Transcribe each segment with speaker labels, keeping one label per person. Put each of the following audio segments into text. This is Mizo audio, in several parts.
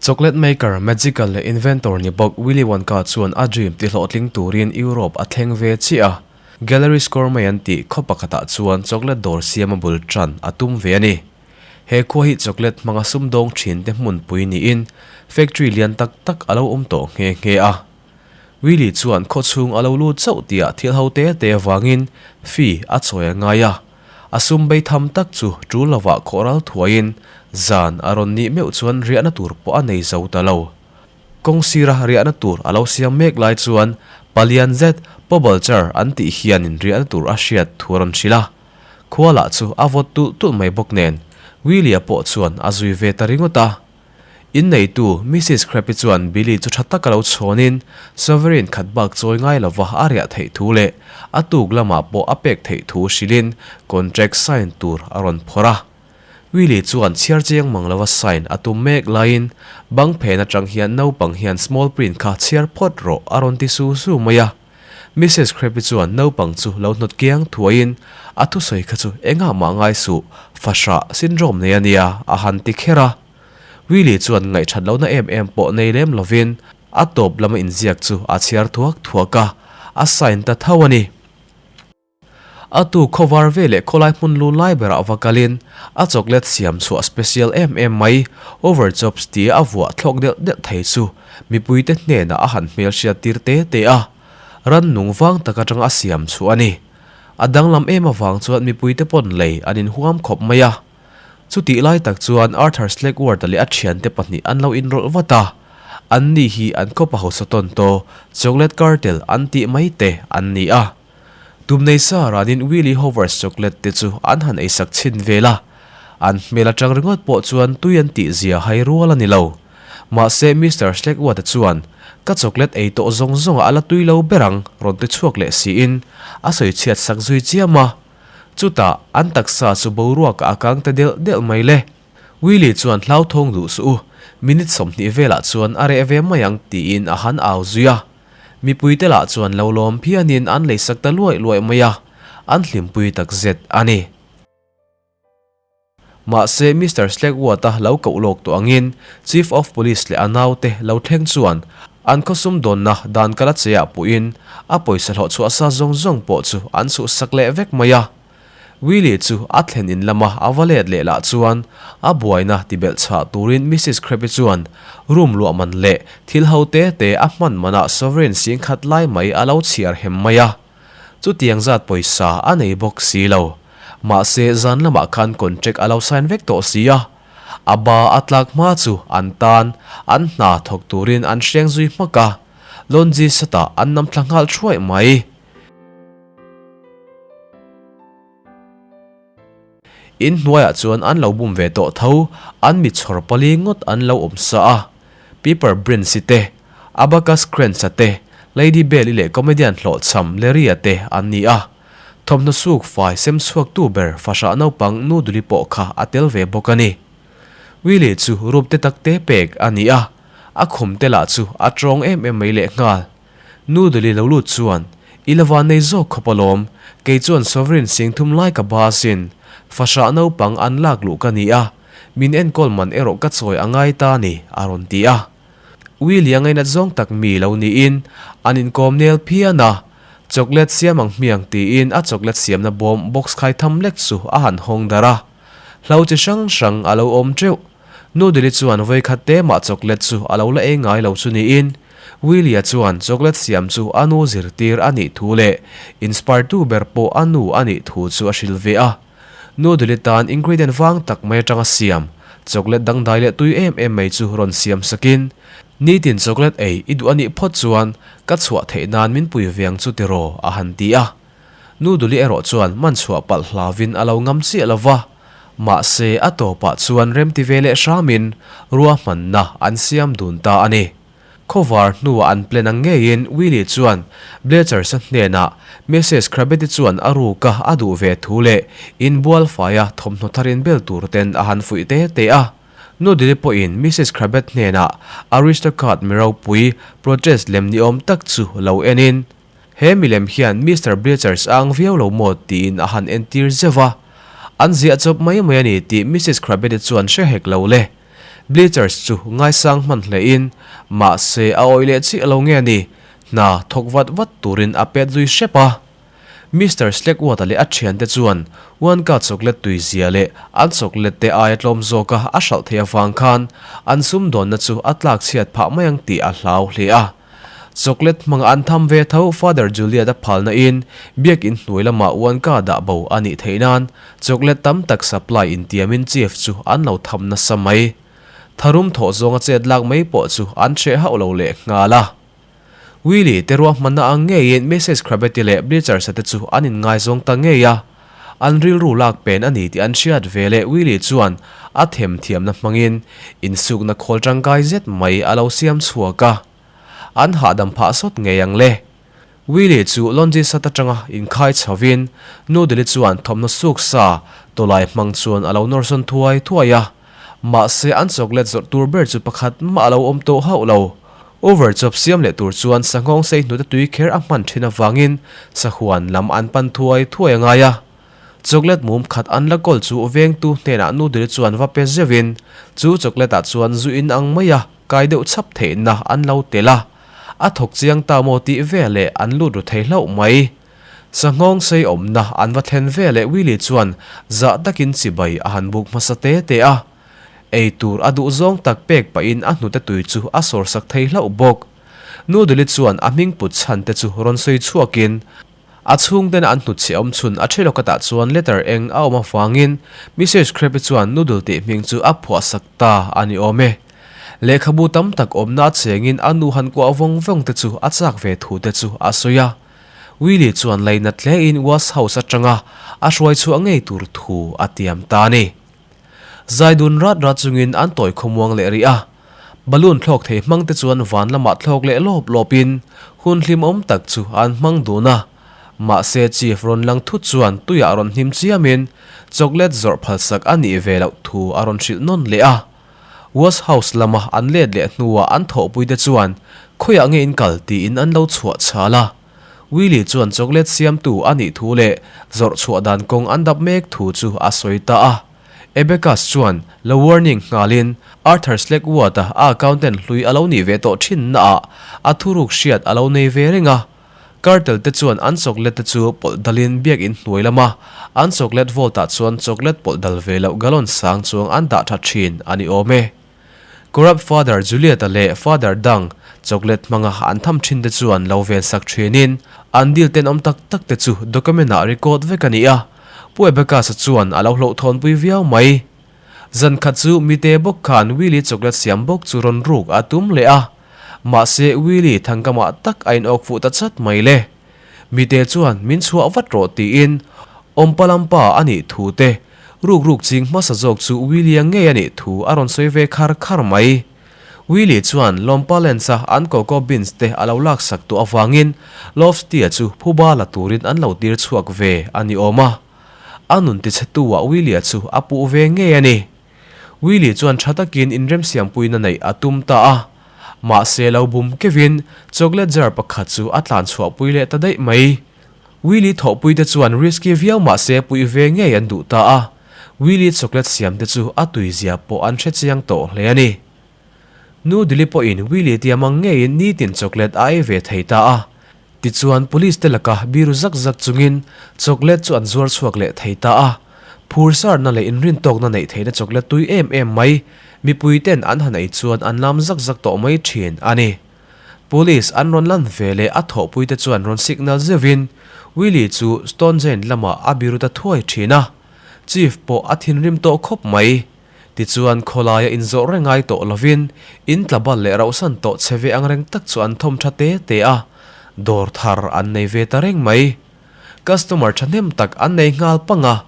Speaker 1: Chocolate maker, magical leh inventor ni bawk Willy Wonka chuan a dream tihlawhtling turin Europe a thleng ve chiah a. Gallery Score mai an tih khaw pakhatah chuan chocolate dawr siam a bul tan a tum ve a ni. He khua hi chocolate hmanga sumdawng thinte hmunpui niin factory lian tak tak a lo awm tawh nghe nghe a. Willy chuan khawchhung a lo lut chauh tihah thil ho te te avangin fee a chawi a ngai a. A sum bei tham tak chu tul lovah khawhral thuaiin zan a rawn nih meuh chuan riahna tur pawh a nei zo ta lo. Kawng sira riahna tur a lo siam mek lai chuan palian zet Pobalchar an tih hianin riahna tur a hriat thu a rawn hrilh a. Khua lah chu a vawt tulh tulh mai bawk nen Willie-a pawh chuan a zui ve ta ringawt a. Inneitu Missus Crappy chuan Billy chu tha taka lo chhawnin Sovereign khat bak chawi ngai lova a riah theih thu leh a tuk lamah pawh a pek theih thu hrilhin contract sign tur a rawn phawrh a. Willie chuan chhiar chiang mang lova sign a tum mek laiin bang phen atang hian naupang hian small print kha chhiar phawt rawh a rawn ti su su mai a. Missus Crappy chuan naupang chu lo hnawt kiang thuaiin a thusawi kha chu engah mah ngai suh, fahrah syndrome nei a nia a han ti kher a. Willie chuan ngaihthat lohna em em pawh nei lem lovin a tawp lama inziak chu a chhiar thuak thuak a, a sign ta tho a ni. A tu khawvar ve leh khawlai hmun lu lai berah va kalin a chocolate siam chhuah special em em mai Overchops tia a vuah thlawk delh delh thei chu mipuite hnenah a han hmelhriat tir te te a, rannung vang tak atanga a siam chhuah a ni. A danglam em avang chuan mipuite pawn lei an inhuam khawp mai a. Chutih lai tak chuan Arthur Slackworth-a leh a thiante pahnih an lo inrawlh vat a, anni hi an khawpa hausa tawn taw Chocolate Cartel an tih mai te an ni a. Tum nei sa ranin Willie Hover's chocolate te chu an han eisak chhin vel a, an hmel atang ringawt pawh chuan tui an tih zia hai rual a ni lo. Mahse Mister Slackworth-a chuan, Ka chocolate ei tawh zawng zawngah a la tui lo ber ang, rawn ti chhuak leh siin a sawi chhiat sak zui chiam a. Chutah, an taksa chu boruakah a kang ta delh delh mai le. Willie chuan hlauthawng duh suh u, minute 20 velah chuan a reh ve mai ang tiin a han au zui a. Mipuite lah chuan lo lawm phianin an leisak ta luaih luaih mai a, an hlimpui takzet a ni. Mahse, Mister Slackwater lo koh lawk tawh angin Chief of Police leh a naute lo thleng chuan an khawsum dawnna dan kal a che ah puhin a pawisa hlawh chhuah sa zawng zawng pawh chu an chhuhsak leh vek mai a. Willie chu a thlen in lama a va let leh lah chuan a buaina tibelh chhah turin Missus Crappy chuan room luah man leh thil ho te te a hman manah sovereign singkhat lai mai a lo chhiar hem mai a. Chutiang zat pawisa a nei bawk si lo. Mahse, zan lamah khan contract a lo sign vek tawh si a. A ba a tlak hma chu an tan an hna thawk turin an hreng zui hmak a. Laundry satah an nam thla nghal thuai mai. In hnuaiah chuan an lo bum ve tawh tho, an mi chhawr pali ngawt an lo awm sa a. Piper Brincy te, Abacus Krentz-a te, Lady Bell-i leh comedian hlawhchham Larry-a te an ni a. Thawmhnaw suk fai sem chhuaktu ber fahrah naupang Noodle-i pawh kha a tel ve bawk a ni. Willie chu rup te tak te pek a ni a, a khum te lah chu a tawng em em mai lehnghal. Noodle-i lo lut chuan, I la van nei zawk khawp alawm, kei chuan Sovereign sing thum lai ka ba asin. Fahrah naupang an lak luh ka ni a, min enkawl man erawh ka chawi a ngai ta ni, a rawn ti a. Willie a ngainat zawng tak mi lo niin an inkawm nel phian a, Chocolate siam ang hmiang tiin a chocolate siamna bawm box khai tham lek chu a han hawng darh a. Hlo chi hrang hrang a lo awm teuh. Noodle-i chuan vawikhat te mah chocolate chu a lo la ei ngai lo chu niin Willie-a chuan chocolate siam chu a nu zirtir a nih thu leh inspire-tu ber pawh a nu a nih thu chu a hrilh ve a. Noodle-i tan ingredient vang tak mai atanga siam chocolate dangdai leh tui em em mai chu rawn siam sakin, Nitin chocolate ei i duh a nih phawt chuan ka chhuah theih nan min pui ve ang chu tiraw a han ti a. Noodle-i erawh chuan man chhuah palh hlauvin a lo ngam chiah lo va, mahse a tawpah chuan remti ve leh hramin ruahmanna an siam dun ta a ni. Khawvar hnuah an plan ang ngeiin Willie chuan Bleachers-a hnenah Mrs Crabbet-i chuan a ruka a duh ve thu leh inbual faia thawmhnaw thar inbel tur ten a han fuih te te a. Noodle-i pawhin Mrs Crabbet hnenah aristocrat mi ropui protest lem ni awm tak chu lo enin He milem hian Mister Bleachers a ang viau lo maw tiin a han entir zeuh a. An ziah chawp mai mai a ni tih Missus Crabbet-i chuan hre hek lo le. Bleachers chu ngaisang hman hlein, mahse a awih leh chiah lo nge ni, hna thawk vat vat turin a pet zui hrep a. Mister Slackwater leh a thiante chuan Wonka chocolate tui zia leh an chocolate te aia tlawm zawka a hralh theih avang khan an sumdawnna chu a tlak chhiat phah mai ang tih a hlau hle a. Chocolate hmanga an tham ve tho Father Juliet-a phalna in biak in hnuai lamah Wonka dah bo a nih theih nan chocolate tam tak supply intiamin Chief chu an lo tham nasa mai. Tharum thawh zawnga chet lak mai pawh chu an hreh hauh lo leh nghal a. Willie te ruahmanna ang ngeiin Mrs Crabetti leh Bleachers-a te chu an inngaizawng ta ngei a. An rilru lak pen a ni tih an hriat ve leh Willie chuan a themthiamna hmangin insukna khawl tangkai zet mai a lo siam chhuak a. An hahdam phah sawt ngei ang le. Willie chu laundry sat atanga inkhai chhovin Noodle-i chuan thawmhnaw suk sa tawlai hmang chuan a lo nawr sawn thuai thuai a. Mahse an chocolate zawrh tur ber chu pakhat mah a lo awm tawh hauh lo. Over chawp siam leh tur chuan sanghawng sei hnute tui kher a hman thin avangin sahuan lam an pan thuai thuai a ngai a. Chocolate mum khat an la kawl chu vengtu hnenah noodle chuan va pe zeuhin chu chocolate ah chuan zu in ang mai a kai deuh chhap theihna an lo tel a. A thawk chiang ta maw tih veleh an lut ru thei hlauh mai. Sanghawng sei awmna an va thlen veleh Willie chuan zah takin chibai a han buk hmasa te te a. Ei tur a duh zawng tak pek pahin a hnute tui chu a sawr sak thei hlauh bawk. Noodle-i chuan a hming put chhan te chu rawn sawi chhuakin a chhungten an hnutchhe awm chhun a ṭhelawk atah chuan letter eng a awm avangin Mrs Krabby chuan Noodle tih hming chu a phuah sak ta a ni awm e. Lehkhabu tam tak awmna a chengin a nu han kuah vawng vawng te chu a chak ve thu te chu a sawi a. Willie chuan lainat hlein Wash House atanga a hruai chhuah ngei tur thu a tiam ta a ni. Zai dun rat rat chungin an tawi khawmuang leh rih a. Balloon thlawk thei hmang te chuan van lamah thlawk leh lawp lawpin hun hlimawm tak chu an hmang dun a. Mahse Chief rawn lang thut chuan tuiah rawn hnim chiamin chocolate zawrh phalsak a nih ve loh thu a rawn hrilh nawn leh a. Wash house lama an let leh hnuah an thawhpuite chuan khawiah nge in kal tiin an lo chhuah chhal a. Willie chuan chocolate siamtu a nih thu leh zawrh chhuah dan kawng an dap mek thu chu a sawi ta a. Abacus chuan lo warning nghalin Arthur Slackwood-a a accountant hlui a lo nih ve tawh thin naah a thuruk hriat a lo nei ve reng a. Cartel te chuan an chocolate te chu pawlh dalin biak in hnuai lama an chocolate vault ah chuan chocolate pawlh dal ve loh gallon sang chuang an dah tha thin a ni awm e. Corrupt Father Juliet-a leh Father dang chocolate hmanga an tham thin te chuan lo ven sak thinin an deal tenawm tak tak te chu document ah record vek a ni a, Pu Abacus-a chuan a lo hlauhthawnpui viau mai. Zan khat chu mite bawk khan Willie chocolate siam bawk chu rawn ruk a tum leh a. Mahse Willie thangkamah tak a inawk fuh ta chat mai le. Mite chuan min chhuah vat rawh tiin Awmpalampa a nih thu te, ruk ruk ching hmasa zawk chu Willie-a ngei a nih thu a rawn sawi ve khar khar mai. Willie chuan Lawmpa Lens-a an cocoa beans te a lo laksak tawh avangin Lofty-a chu phuba la turin an lo tir chhuak ve a ni awm a. A nun tichhetu-ah Willie-a chu a puh ve ngei a ni. Willie chuan tha takin inremsiampuina neih a tum ta a. Mahse lo bum kevin chocolate jar pakhat chu a tlan chhuahpui leh ta daih mai. Willie thawhpuite chuan risky viau mahse puih ve ngei an duh ta a. Willie chocolate siamte chu a tuizia pawh an hre chiang tawh hle a ni. Nu Dili pawhin Willie tia mang ngeiin nitin chocolate a ei ve thei ta a. Tichuan police te laka biru zak zak chungin chocolate chu an zuar chhuak leh thei ta a. Phur sarna leh inrintawkna neih theihna chocolate tui em em mai mipui ten an han ei chuan an lam zak zak tawh mai thin a ni. Police an rawn lan ve leh a thawhpui te chuan rawn signal zeuhin Willie chu Stone Giant lamah a biru ta thuai thin a. Chief pawh a thinrim tawh khawp mai. Tichuan, khawlaia inzawrh reng ngai tawh lovin, in tla bal leh rauhsan tawh chhe ve ang reng tak chu an thawm tha te te a, dawr thar an nei ve ta reng mai. Customer thahnem tak an nei nghal pang a,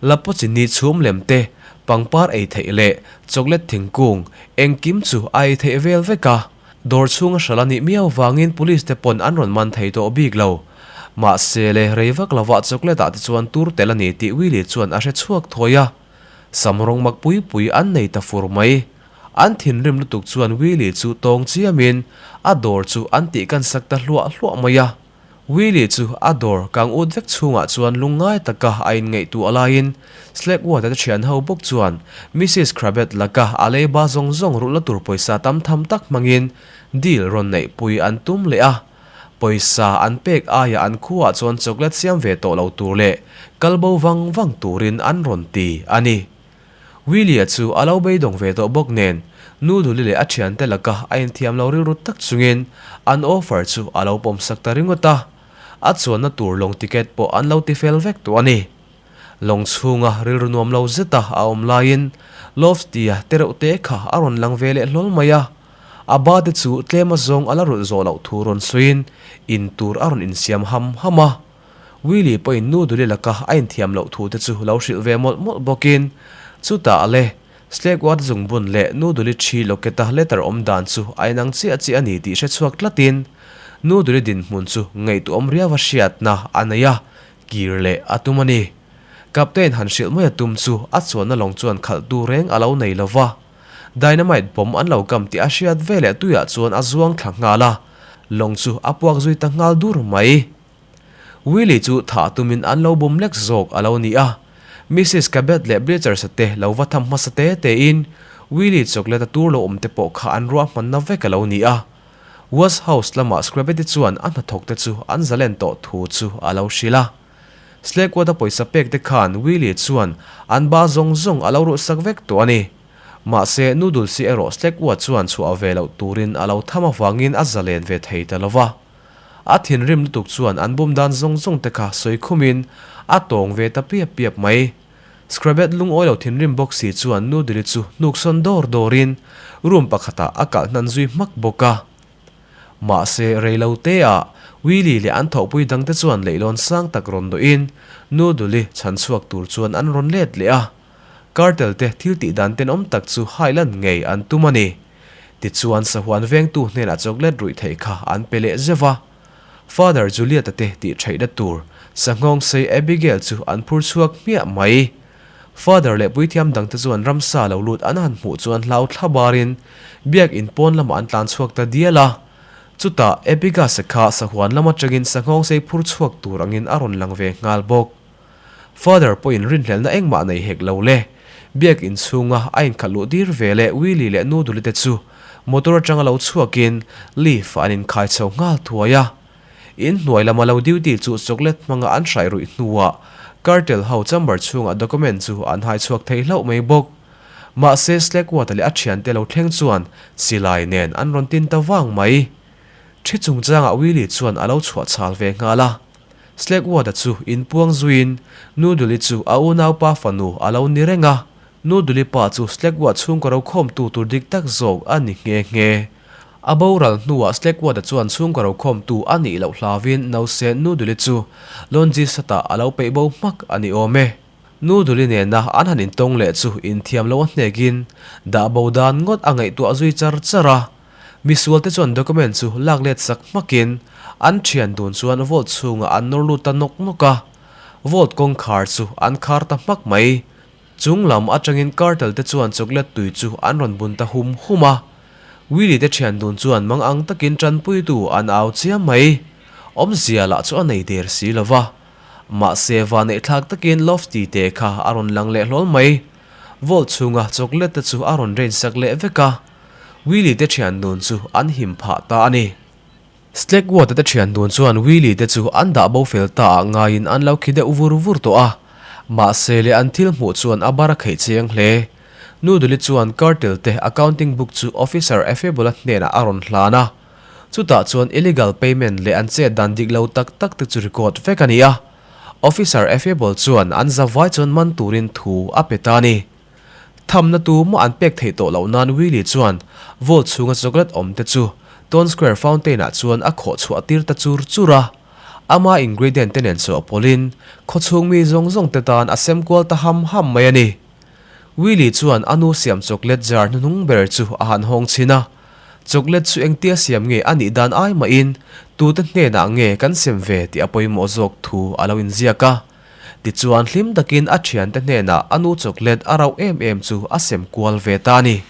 Speaker 1: Lapochini chhum lem te, pangpar ei theih leh chocolate thingkung engkim chu a ei theih vel vek a, dawr chhunga hral a nih miau vangin police te pawn an rawn man thei tawh bik lo. Mahse le, rei vak lovah chocolate ah te chuan tur tel a ni tih Willie chuan a hre chhuak thawi a. Sam rawng mak pui pui an nei ta fur mai. An thinrim lutuk chuan Willie chu tawng chiamin a dawr chu an tih kan sak ta hluah hluah mai a. Willie chu a dawr kang ut vek chhungah chuan lungngai taka a inngaihtuah laiin Slackwater te thian ho bawk chuan Missus Crabbet laka a leiba zawng zawng rulhna tur pawisa tam tham tak hmangin deal rawn neihpui an tum leh a. Pawisa an pek aiah an khuaah chuan chocolate siam ve tawh lo tur leh kal bo vang vang turin an rawn ti a ni. Willie-a chu a lo beidawng ve tawh bawk nen, nu Duli leh a thiante laka a inthiam lo rilru tak chungin an offer chu a lo pawmsak ta ringawt a. A chuanna tur lawng ticket pawh an lo tifel vek tawh a ni. Lawng chhunga rilru nuam lo zeta a awm laiin Lofty-a tereuh te kha a rawn lang ve leh hlawl mai a. A ba te chu tlem azawng a la rulh zawh loh thu rawn sawiin in tur a rawn insiam ham ham a. Willie pawhin nu Duli laka a inthiam loh thu te chu lo hrilh ve mawlh mawlh bawkin, chutah le, Slackwater zungbun leh nu Duli ṭhi locket-a letter awm dan chu a inang chiah chiah a ni tih hre chhuak tlatin, nu Duli dinhmun chu ngaihtuahawm riau a hriatna a nei a, kir leh a tum a ni. Captain han hrilh mai a tum chu a chuanna lawng chuan khalhtu reng a lo nei lo va, dynamite bomb an lo kam tih a hriat veleh tuiah chuan a zuang thla nghal a, lawng chu a puak zui ta nghal dur mai. Willie chu thah tumin an lo bum lek zawk a lo ni a. Missus Cabot leh Bleachers-a te lo va tham hmasa te tein Willie chocolate a tur lo awm te pawh kha an ruahmanna vek a lo ni a. Wash House lamah Scrabbity chuan a hnathawk te chu an zalen tawh thu chu a lo hrilh a. Slackwood-a pawisa pek te khan Willie chuan an ba zawng zawng a lo ruhsak vek tawh a ni. Mahse, Noodles-i erawh Slackwood chuan chhuah ve loh turin a lo tham avangin a zalen ve thei ta lo va. A thinrim lutuk chuan an bum dan zawng zawng te kha sawi khumin a tawng ve ta piap piap mai. Scrabet lungawi lo thinrim bawk si chuan Noodle-i chu hnuksawn dawr dawrin room pakhatah a kalh hnan zui hmak bawk a. Mahse, rei lo te ah Willie leh an thawhpui dangte chuan leihlawn sang tak rawn dawhin Noodle-i chhan chhuak tur chuan an rawn let leh a. Cartel te thil tih dan tenawm tak chu hailan ngei an tum a ni. Tichuan sahuan vengtu hnenah chocolate ruih theih kha an pe leh zeuh a. Father Juliet-a te tih theihna tur sanghawng sei Abigail chu an phur chhuak hmiah mai. Father leh puithiam dangte chuan ramsa lo lut an han hmuh chuan hlau thla barin biak in pawn lamah an tlan chhuak ta dial a. Chutah Abigas-a kha sahuan lam atangin sanghawng sei phur chhuak tur angin a rawn lang ve nghal bawk. Father pawhin rinhlelhna engmah nei hek lo le. Biak inchhunga a inkhalh luh dir ve leh Willie leh Noodle te chu motor atanga lo chhuakin lift ah an inkhai chho nghal thuai a. In hnuai lama lo duty chu chocolate hmanga an hrai ruih hnuah cartel ho chamber chhungah document chu an hai chhuak thei hlauh mai bawk. Mahse Slackwater leh a thiante lo thleng chuan silai nen an rawn tin ta vang mai. Thi chungchangah Willie chuan a lo chhuah chhal ve nghal a. Slackwater chu inpuang zuiin Noodle-i chu a unaupa fanu a lo ni reng a, Noodle-i pa chu Slackwater chhungkaw rokhawmtu tur dik tak zawk a ni nghe nghe. A boral hnuah Slackwater chuan chhungkaw rokhawmtu a nih loh hlauvin nause Noodle-i chu Lonji satah a lo peih bo hmak a ni awm e. Noodle-i nena an han intawng leh chu inthiam lo a hnekin dah bo dan ngawt a ngaihtuah zui char char a. Misual te chuan document chu lak let sak hmakin an thian dun chuan vault chhungah an nawr lut ta nawk nawk a. Vault kawngkhar chu an khar ta hmak mai. Chung lam atangin cartel te chuan chocolate tui chu an rawn bun ta hum hum a. Willie te thian dun chuan mang ang takin tanpuitu an au chiam mai. Awmzia lah chu a nei der si lo va. Mahse vaneihthlak takin Lofty te kha a rawn lang leh hlawl mai. Vault chhunga chocolate te chu a rawn rain sak leh vek a. Willie te thian dun chu an him phah ta a ni. Slackwater te thian dun chuan Willie te chu an dah bo fel ta ah ngaiin an lo khi deuh vur vur tawh a. Mahse le an thil hmuh chuan a bar a kheih chiang hle. Noodle-i chuan cartel te accounting book chu Officer Affable-a hnenah a rawn hlan a. Chutah chuan illegal payment leh an chet dan dik lo tak tak te chu record vek a ni a. Officer Affable chuan an zavai chuan man turin thu a pe ta a ni. Thamna tu maw an pek theih tawh loh nan Willie chuan vault chhunga chocolate awm te chu Town Square Fountain ah chuan a khawh chhuah tir ta chur chur a. Ama ingredient te nen chhuah pawlhin khawchhung mi zawng zawng te tan a sem kual ta ham ham mai a ni. Willie chuan a nu siam chocolate jar hnuhnung ber chu a han hawng chhin a. Chocolate chu engtia siam nge a nih dan ai mahin tute hnenah nge kan sem ve tih a pawimawh zawk thu a lo inziak a. Tichuan hlim takin a thiante hnenah a nu chocolate a rauh em em chu a sem kual ve ta a ni.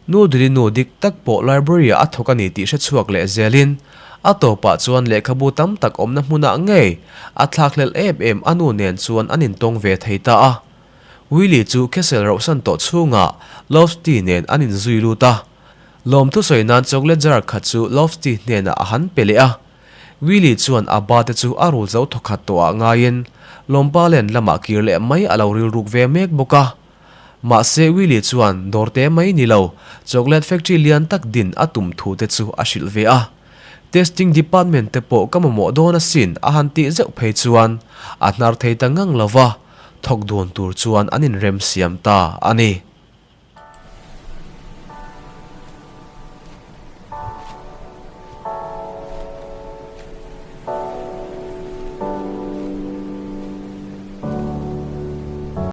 Speaker 1: Nu Dili nu dik tak pawh library ah a thawk a ni tih hre chhuak leh zelin A tawpah chuan lehkhabu tam tak awmna hmunah ngei a thlakhlelh em em a nu nen chuan an intawng ve thei ta a. Willie chu khesel rauhsan tawh chhungah Lofty nen an inzui lut a. Lawm thusawi nan chocolate jar khat chu Lofty hnenah a han pe leh a. Willie chuan a ba te chu a rul zo thawkhat tawhah ngaiin Lawmpa len lamah kir leh mai a lo rilruk ve mek bawk a. Mahse Willie chuan dawr te mai ni lo, chocolate factory lian tak din a tum thu te chu a hrilh ve a. Testing department te pawh ka mamawh dawn asin a han tih zeuh phei chuan a hnar thei ta ngang lo va, thawk dun tur chuan an inrem siam ta a ni.